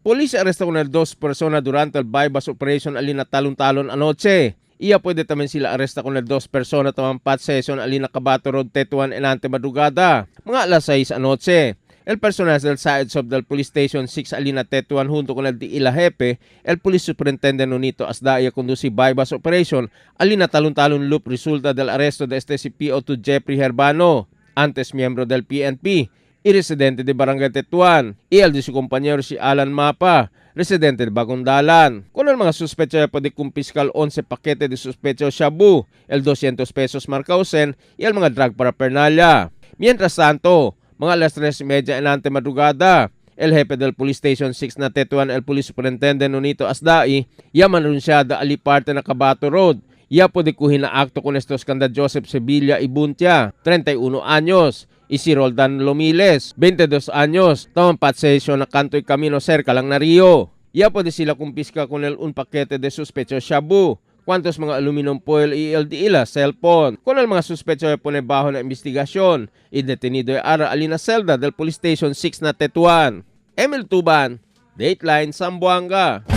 Policía arrestó con el dos personas durante el bypass operation alina talon-talon anoche. Iya pwede también sila arresta con el dos personas tamampat session alina Cabato Road Tetuan enante madrugada. Mga alas 6 anoche. El personal del SAED sub del Police Station 6 Alina Tetuan junto con el Diila Jefe, el Police Superintendent Nonito Asdaya conduce bypass operation Alina Talon-Talon Loop resulta del arresto de este si PO2 Jeffrey Herbano, antes miembro del PNP y residente de Barangay Tetuan, y el de su compañero si Alan Mapa, residente de Bagondalan. Con el mga sospecha pwede kumpiskal 11 pakete de sospecho shabu, el 200 pesos marcausen y el mga drug paraphernalia. Mientras tanto, mga alas 3:30 enante madrugada, el jefe del Police Station 6 na Tetuan, el Police Superintendent Nonito Asdai, yaman anunciada ali parte na Cabato Road. Ya pwede kuhin na acto con estos kanda Joseph Sevilla Ibuntia, 31 años, y si Roldan Lomiles, 22 años, tamampat session na kanto'y kamino cerca lang na Rio. Ya pwede sila kumpiska con el un pakete de sospecho shabu, cuantos mga aluminum foil y el de ila cellphone. Con el mga sospecho ay pone bajo na investigasyon, y detenido ay ara alina celda del Police Station 6 na Tetuan. Emil Tuban, Dateline Zamboanga.